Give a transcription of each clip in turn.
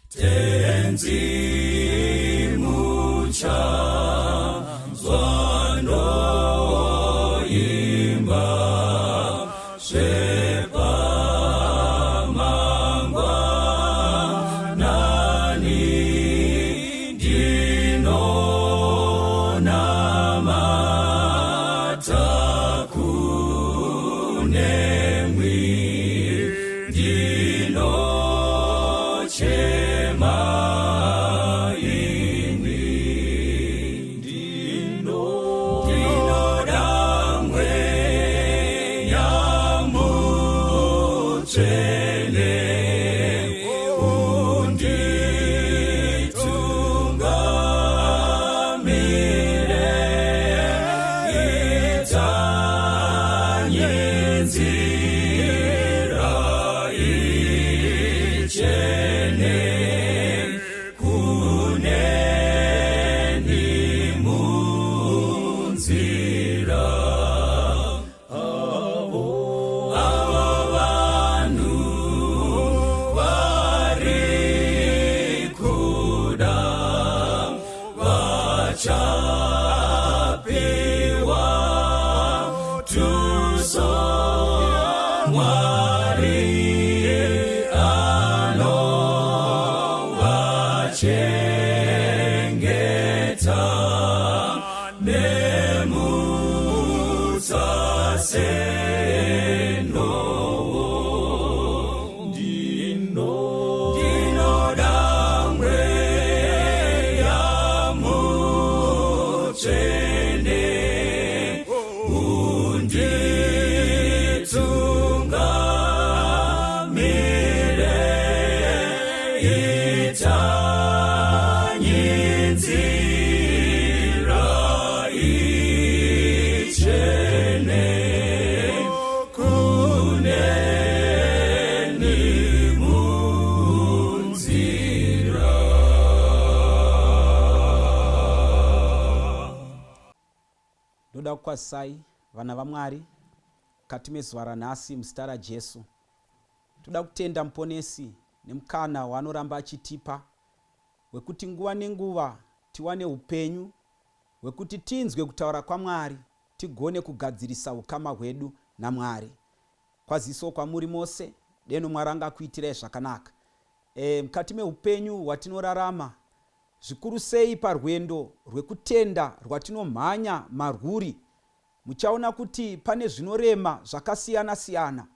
Tenzi muchanzwa ndoimba zvepamangwanani ndinonamata kunemwi ndinochema ini ndinoda mweya mutsvene unditungamire itanye nzira ichene kuneni munzira avo vanhu vari kuda vachapiwa tuso Mwari anovachengeta nemutsa senowo ndinoda mweya mutsvene unditungamire itanye nzira ichene kuneni munzira. Ndoda kukwazisai vana vaMwari mukati mezuva ranhasi muzita raJesu. Toda kutenda Muponesi nemukana waanoramba achitipa wekuti nguva nenguva tiwane upenyu hwekuti tinzwe kutaura kwaMwari tigone kugadzirisa ukama hwedu naMwari. Kwaziso kwamuri mose, deno Mwari angakuitirai zvakanaka. E, mukati meupenyu hwatinorarama, zvikuru sei parwendo rwekutenda rwatinomhanya marwuri, muchaona kuti pane zvinorema zvakasiyana-siyana.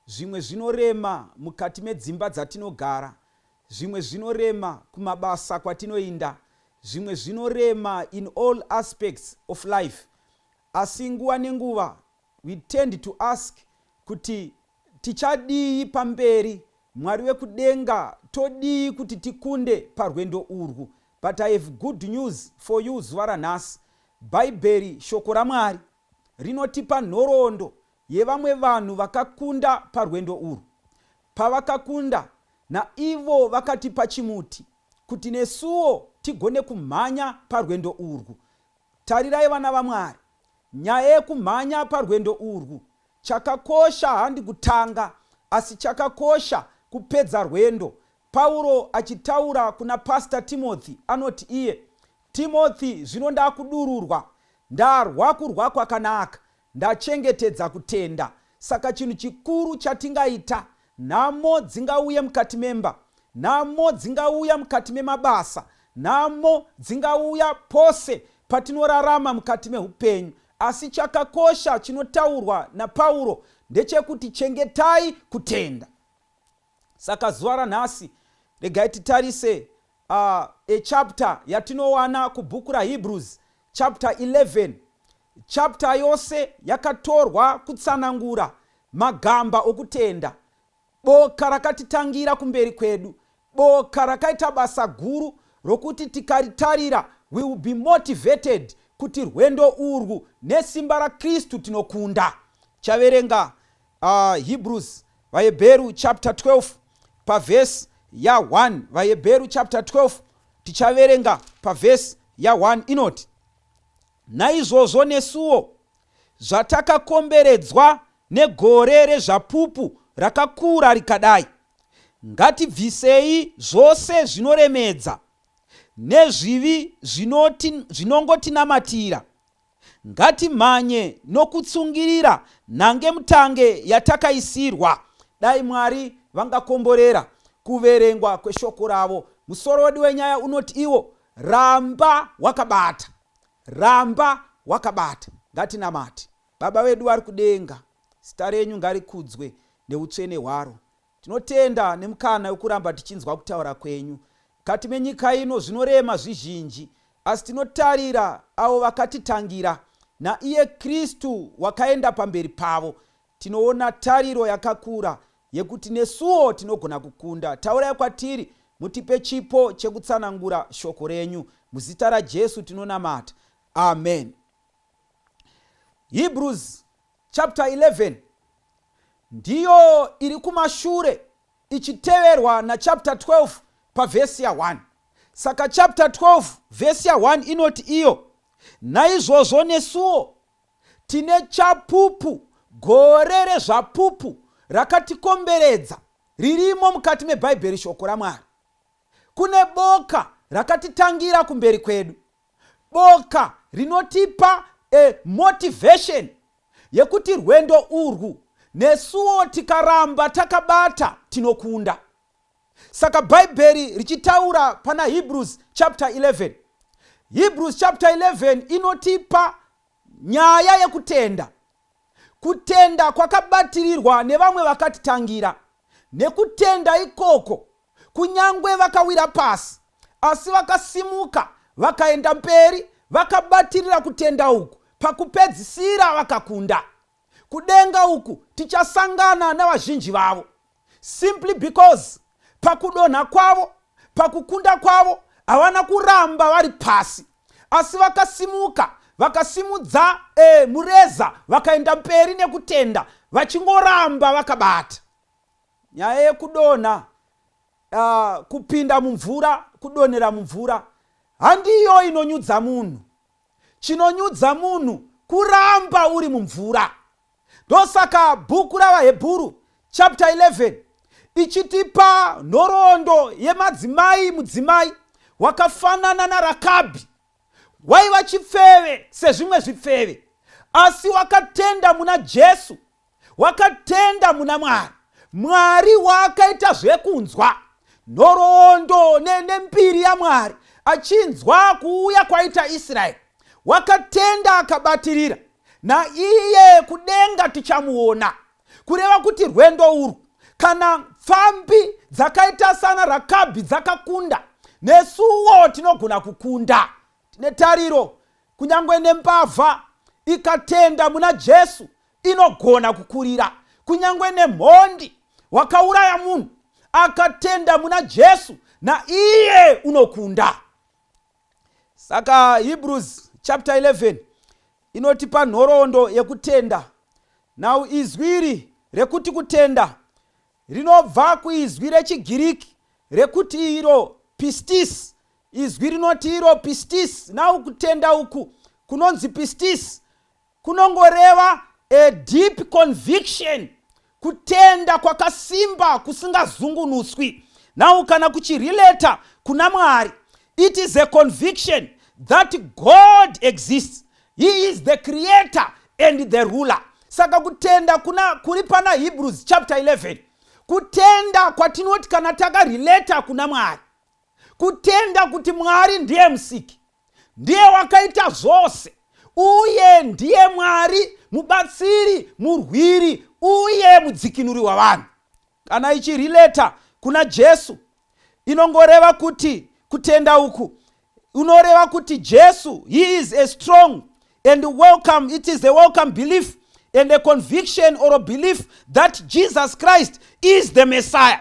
Zvimwe zvinorema mukati medzimba dzatinogara, zvimwe zvinorema kumabasa kwatinoinda, zvimwe zvinorema in all aspects of life. Asi nguva nenguva we tend to ask kuti tichadii pamberi, Mwari wekudenga todii kuti tikunde parwendo urwu? But I have good news for you zuva ranhasi. Bhaibheri, shoko raMwari, rinotipa nhoroondo yevamwe vanhu vakakunda parwendo urwu. Pavakakunda, naivo vakatipa chimuti kuti nesuwo tigone kumhanya parwendo urwu. Tarirai vana vaMwari, nyaya yekumhanya parwendo urwu, chakakosha handi kutanga, asi chakakosha kupedza rwendo. Pauro achitaura kuna Pastor Timothy anoti iye, Timothy zvino ndakudururwa, ndarwa kurwa kwakanaka, ndachengetedza kutenda. Saka chinhu chikuru chatingaita, nhamo dzingauye mukati memba, nhamo dzingauya mukati memabasa, nhamo dzingauya pose patinorarama mukati meupenyu, asi chakakosha chinotaurwa naPauro ndechekuti chengetai kutenda. Saka zuva ranhasi regai titarise a chapter yatinowana kubhuku raHebrews chapter 11. Chapter yose yakatorwa kutsanangura magamba okutenda, boka rakatitangira kumberi kwedu, boka rakaita basa guru rokuti tikaritarira we will be motivated kuti rwendo urwu nesimba raKristu tinokunda. Chaverenga Hebrews, vaHebheru chapter 12 pavhesi ya1. VaHebheru chapter 12 tichaverenga pavhesi ya1 inoti, Naizvozvo nesuwo zvatakakomberedzwa negore rezvapupu rakakura rikadai, Ngatibvisei zvose zvinoremedza nezvivi zvinongotinamatira. Ngatimhanye nokutsungirira nhangemutange yatakaisirwa. Dai Mwari vangakomborera kuverengwa kweshoko ravo. Musoro wedu wenyaya unoti iwo, Ramba wakabata. Ramba wakabata. Ngatinamate. Baba vedu vari kudenga, zita renyu ngarikudzwe neutsvene hwaro. Tinotenda nemukana wekuramba tichinzwa kutaura kwenyu. Mukati menyika ino zvinorema zvizhinji, asi tinotarira avo vakatitangira, naiye Kristu wakaenda pamberi pavo. Tinoona tariro yakakura yekuti nesuwo tinogona kukunda. Taurai kwatiri, mutipe chipo chekutsanangura shoko renyu. Muzita raJesu tinonamata. Amen. Hebrews chapter 11 ndiyo iri kumashure ichiteverwa nachapter 12 pavhesi ya1. Saka chapter 12 vhesi ya1 inoti iyo, Naizvozvo nesuwo tine chapupu, gore rezvapupu rakatikomberedza, ririmo mukati meBhaibheri, shoko raMwari. Kune boka rakatitangira kumberi kwedu, boka rinotipa a motivation yekuti rwendo urwu nesuwo tikaramba takabata tinokunda. Saka Bhaibheri richitaura pana Hebrews chapter 11, Hebrews chapter 11 inotipa nyaya yekutenda, kutenda kwakabatirirwa nevamwe vakatitangira. Nekutenda ikoko, kunyangwe vakawira pasi, asi vakasimuka vakaenda mberi vakabatirira kutenda uku, pakupedzisira vakakunda. Kudenga uku tichasangana navazhinji vavo, simply because pakudonha kwavo, pakukunda kwavo, havana kuramba vari pasi, asi vakasimuka, vakasimudza mureza, vakaenda mberi nekutenda, vachingoramba vakabata. Nyaya yekudonha, kupinda mumvura, kudonhera mumvura handiyo inonyudza munhu. Chinonyudza munhu kuramba uri mumvura. Ndosaka bhuku ravaHebhuru chapter 11 ichitipa nhoroondo yemadzimai, mudzimai wakafanana naRakabhi, waiva chipfeve sezvimwe zvipfeve, asi wakatenda muna Jesu, wakatenda muna Mwari, Mwari waakaita zvekunzwa nhoroondo nembiri yaMwari, achinzwa kuuya kwaita Israeri, wakatenda akabatirira. Naiye kudenga tichamuona. Kureva kuti rwendo urwu, kana pfambi dzakaita sana Rakabhi dzakakunda, nesuwo tinogona kukunda. Tine tariro. Kunyange nembavha ikatenda muna Jesu inogona kukurira. Kunyange nemhondi wakauraya munhu akatenda muna Jesu, naiye unokunda. Saka Hebrews chapter 11 inotipa nhoroondo yekutenda. Now izwi iri rekuti kutenda rinobva kuizwi rechiGiriki rekuti iro pistis. Izwi rinoti iro pistis. Now kutenda uku kunonzi pistis kunongoreva a deep conviction, kutenda kwakasimba kusingazungunuswi. Now kana kuchirelata kuna Mwari, it is a conviction that God exists, he is the creator and the ruler. Saka kutenda kuna kuri pana Hebrews chapter 11 kutenda kwatinoti kana takarelata kuna Mwari, kutenda kuti Mwari ndiye musiki, ndiye wakaita zvose, uye ndiye Mwari mubatsiri, murwiri uye mudzikinuri wavanhu. Kana ichirelata kuna Jesu, inongoreva kuti kutenda uku unoreva kuti Jesu, he is a strong and welcome, it is a welcome belief and a conviction or a belief that Jesus Christ is the Messiah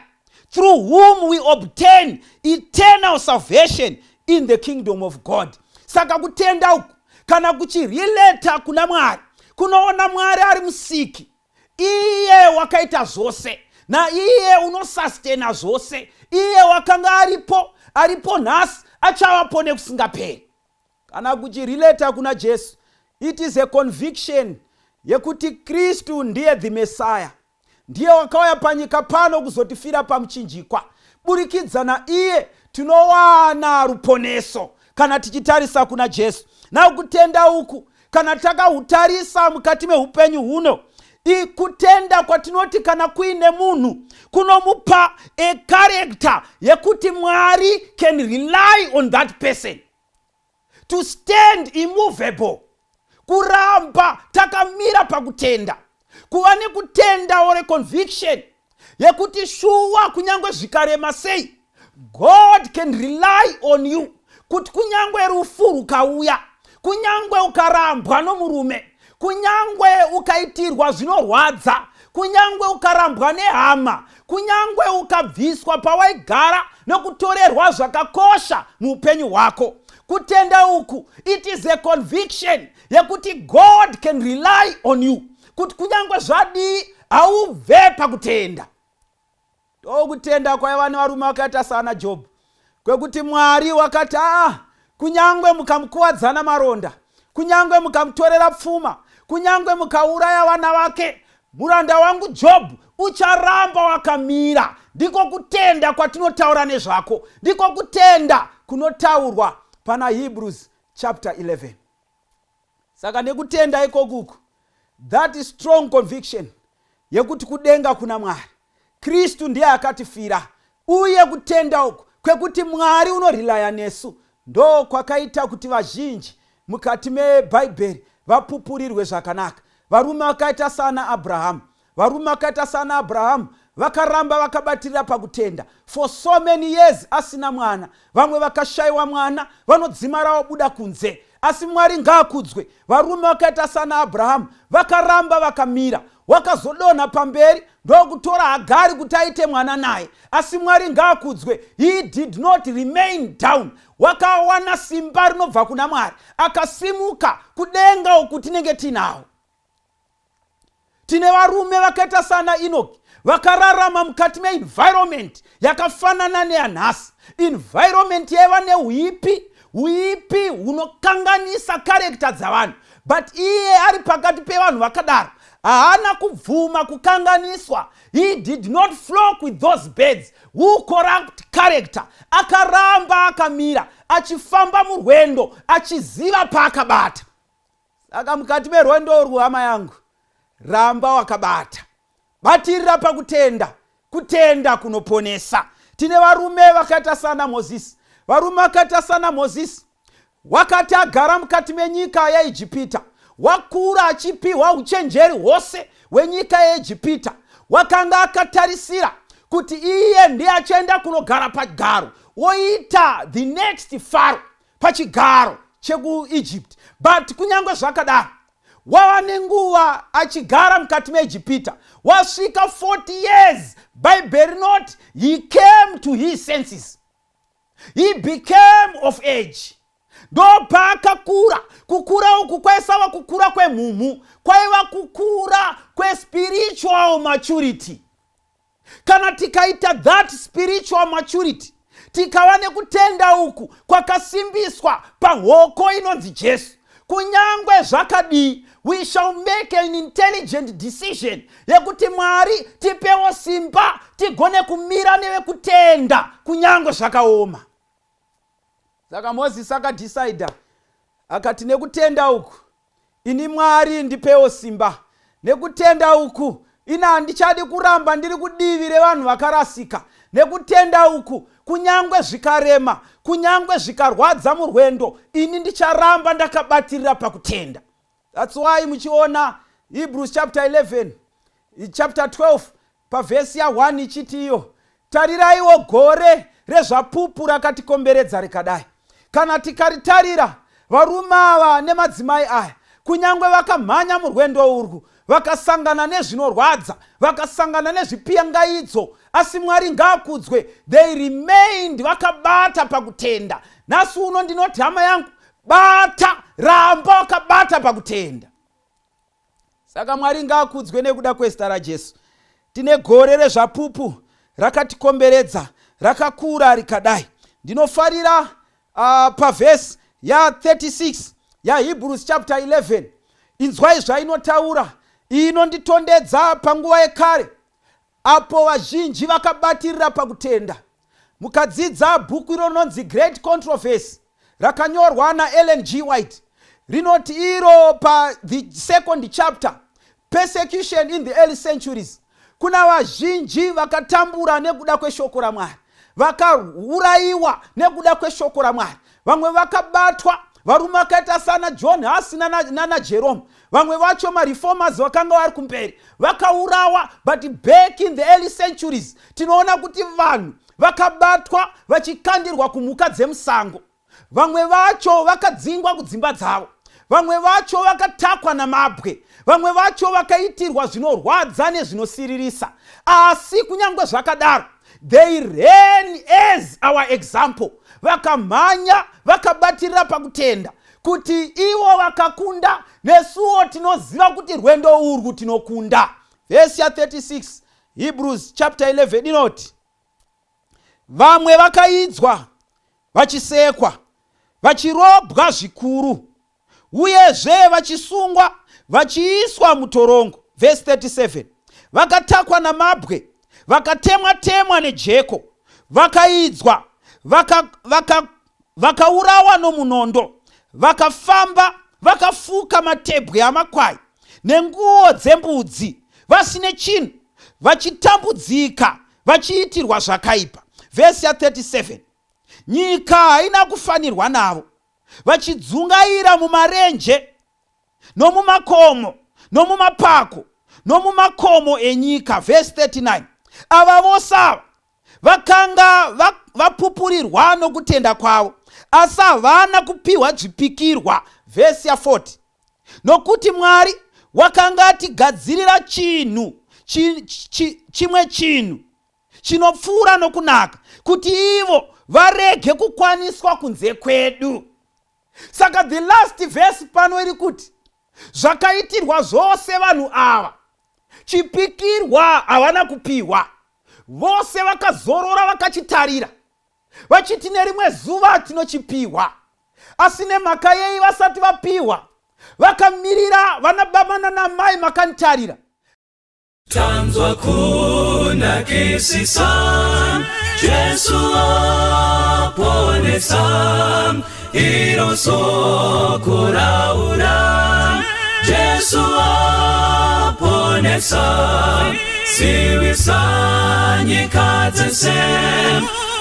through whom we obtain eternal salvation in the kingdom of God. Saka kutenda uku kana kuchirelata kuna Mwari, kunoona Mwari ari musiki, iye wakaita zvose, naiye unosustena zvose, iye wakanga aripo, aripo nhasi, achavapo nekusingaperi. Kana kuchirelata kuna Jesu, it is a conviction yekuti Kristu ndiye the Messiah. Ndiye wakauya panyika pano kuzotifira pamuchinjikwa. Burikidza naiye tinowana ruponeso kana tichitarisa kuna Jesu. Now kutenda uku kana takahutarisa mukati meupenyu huno, ikutenda kwatinoti kana kuine munhu kunomupa a character yekuti Mwari can rely on that person to stand immovable, kuramba takamira pakutenda, kuva nekutenda or conviction yekuti shuwa kunyange zvikarema sei, God can rely on you, kuti kunyange rufu rukauya, kunyange ukarambwa nomurume, kunyange ukaitirwa zvinorwadza, kunyange ukarambwa nehama, kunyange ukabviswa pawaigara nokutorerwa zvakakosha muupenyu hwako, kutenda uku, it is a conviction yekuti God can rely on you, kuti kunyange zvadii haubve pakutenda. Ndokutenda kwaiva nevarume vakaita saana Jobhu, kwekuti Mwari wakati, "Aa, kunyange mukamukuwadzana maronda, kunyange mukamutorera pfuma, kunyange mukauraya vana vake, muranda wangu Jobhu ucharamba wakamira." Ndiko kutenda kwatinotaura nezvako, ndiko kutenda kunotaurwa pana Hebrews chapter 11. Saka nekutenda ikokuku, that strong conviction yekuti kudenga kuna Mwari, Kristu ndiye akatifira, uye kutenda uku kwekuti Mwari unorilaya nesu, ndo kwakaita kuti vazhinji mukati mebhaibheri vapupurirwe zvakanaka. Varume vakaita sana Abrahamu, varume vakaita sana Abrahamu vakaramba vakabatirira pakutenda for so many years asina mwana. Vamwe vakashayiwa mwana vanodzimara vabuda kunze, asi Mwari ngaakudzwe, varume vakaita sana Abrahamu vakaramba vakamira. Wakazodonha pamberi ndokutora Hagari kuti aite mwana naye, asi Mwari ngaakudzwe, he did not remain down. Wakawana simba rinobva kuna Mwari, akasimuka. Kudenga uku tinenge tinawo, tine varume vakaita sana Enoki, vakararama mukati meenvironment yakafanana neyanhasi, environment yaiva neuipi, uipi hunokanganisa character dzavanhu, but iye ari pakati pevanhu vakadaro haana kubvuma kukanganiswa. He did not flock with those birds who corrupt character. Akaramba akamira achifamba murwendo achiziva paakabata. Saka mukati merwendo urwu, hama yangu, ramba wakabata, batirira pakutenda. Kutenda kunoponesa. Tine varume vakaita sana Mozisi. Varume vakaita sana Mozisi, wakati agara mukati menyika yaIjipita, wakura achipiwa uchenjeri hwose hwenyika yeIjipita, wakanga akatarisira kuti iye ndiye achaenda kunogara pagaro woita the next Pharaoh pachigaro chekuEgypt. But kunyange zvakadaro, wava nenguva achigara mukati meEjipita, wasvika 40 years, Bhaibheri rinoti he came to his senses, he became of age. Ndopaakakura. Kukura uku kwaisava kukura kwemhumhu, kwaiva kukura kwespiritual maturity. Kana tikaita that spiritual maturity, tikava nekutenda uku kwakasimbiswa pahoko inonzi Jesu, kunyange zvakadii, we shall make an intelligent decision yekuti Mwari tipewo simba tigone kumira nevekutenda kunyange zvakaoma. Saka Mozisi akadhisaidha akati, "Nekutenda uku ini, Mwari ndipewo simba. Nekutenda uku ini handichadi kuramba ndiri kudivi revanhu vakarasika. Nekutenda uku, kunyange zvikarema, kunyange zvikarwadza murwendo, ini ndicharamba ndakabatirira pakutenda." That's why muchiona Hebrews chapter 11, chapter 12, pavhesi ya1 ichiti iyo, "Tariraiwo gore rezvapupu rakatikomberedza rikadai." Kana tikaritarira, varume ava nemadzimai aya, kunyange vakamhanya murwendo urwu, vakasangana nezvinorwadza, vakasangana nezvipiyangaidzo, asi Mwari ngaakudzwe, they remained vakabata pakutenda. Nhasi uno ndinoti, hama yangu, bata, ramba wakabata pakutenda. Saka Mwari ngaakudzwe nekuda kwezita raJesu. Tine gore rezvapupu rakatikomberedza rakakura rikadai. Ndinofarira pavhesi ya36 yaHebrews chapter 11. Inzwai zvainotaura. Iyi inonditondedza panguva yekare. Apo vazhinji vakabatirira pakutenda. Mukadzidza bhuku rinonzi Great Controversy rakanyorwa naEllen G. White, rinoti iro pa the second chapter, Persecution in the Early Centuries, kuna vazhinji vakatambura nekuda kweshoko raMwari, vakaurayiwa nekuda kweshoko raMwari. Vamwe vakabatwa, varume vakaita sana John Huss nana Jerome, vamwe vacho mareformers vakanga vari kumberi vakaurawa. But back in the early centuries tinoona kuti vanhu vakabatwa vachikandirwa kumhuka dzemusango, vamwe vacho vakadzingwa kudzimba dzavo, vamwe vacho vakatakwa namabwe, vamwe vacho vakaitirwa zvinorwadza nezvinosiririsa. Asi kunyange zvakadaro, they ran as our example. Vakamhanya vakabatirira pakutenda kuti ivo vakakunda, nesuwo tinoziva kuti rwendo urwu tinokunda. Vhesi ya36, Hebrews chapter 11, inoti vamwe vakaidzwa, vachisekwa, vachirobwa zvikuru, uyezve vachisungwa, vachiiswa mutorongo. Vhesi 37, vakatakwa namabwe, vakatemwa-temwa nejeko, vakaidzwa, vakaurawa nomunondo, vakafamba vakafuka matebwe amakwai nenguo dzembudzi, vasine chinhu, vachitambudzika, vachiitirwa zvakaipa. Vhesi ya37, nyika haina kufanirwa navo, vachidzungaira mumarenje nomumakomo nomumapako nomumakomo enyika. Vhesi 39, ava vose ava vakanga vapupurirwa nokutenda kwavo, asi havana kupiwa zvipikirwa. Vhesi ya40, nokuti Mwari wakanga atigadzirira chinhu chimwe chinhu chinopfuura nokunaka, kuti ivo varege kukwaniswa kunze kwedu. Saka the last verse pano iri kuti zvakaitirwa zvose vanhu ava, chipikirwa havana kupiwa. Vose vakazorora vakachitarira, vachiti nerimwe zuva tinochipiwa. Asi nemhaka yei vasati vapiwa? Vakamirira. Vana baba nanamai, makanditarira. Tanzwa kunakisisa, Jesu aponesa, iro soko raura. Jesu aponesa, zivisa nyika dzese,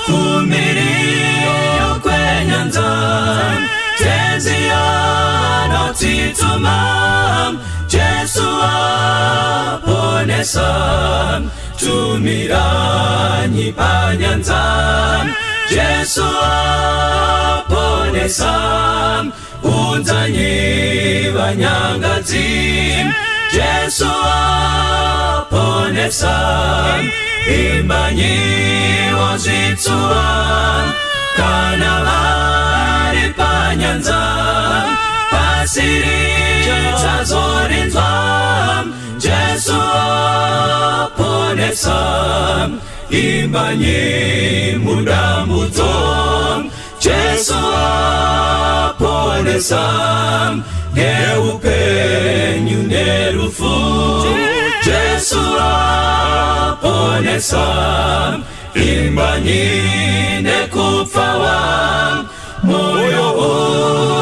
kumiriyo kwenyanza. Tenzi anotituma, Jesu aponesa, tumiranyi panyanza. Jesu aponesa, unzanyi vanyangadzi. Jesu aponesa, imbanyiwo zvitsuwa, kana vari panyanza, pasi richazorinzwa. Jesu aponesa, imbanyi mudambudzo. Jesu aponesa, neupenyu nerufu. Jesu aponesa, imbanyi nekupfawa, moyo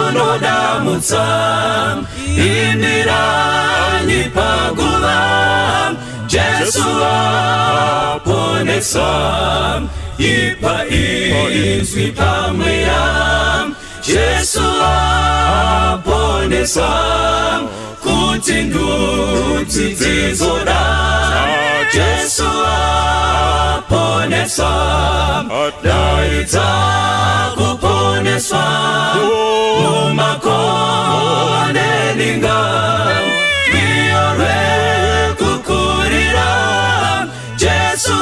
unodamutsa, imbiranyi paguva. Jesu aponesa, ipa izwi pamweya. Jesu aponesa, kuti ndudzi dzizoda. Jesu aponesa, daidza kuponeswa mumakore ninga, rwiyo rwekukurira. Jesu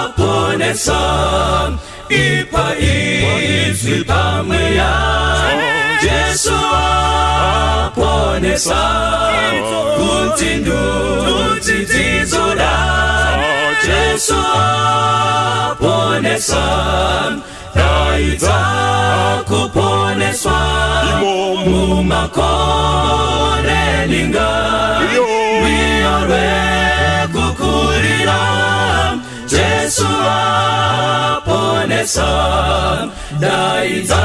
aponesa, ipa izwi pamweya. Jesu aponesa, kuti ndudzi dzizoda. Jesu aponesa, daidza kuponeswa mumakore ninga, rwiyo rwekukurira. Jesu aponesa, daidza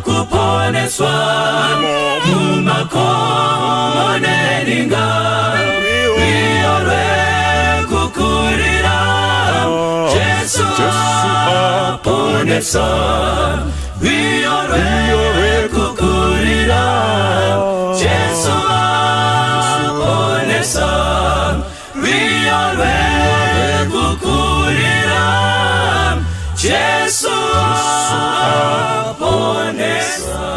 kuponeswa mumakomo neninga, rwiyo rwekukurira. Jesu aponesa, rwiyo rwekukurira. Jesu aponesa, rwiyo rwekukurira. Jesu aponesa.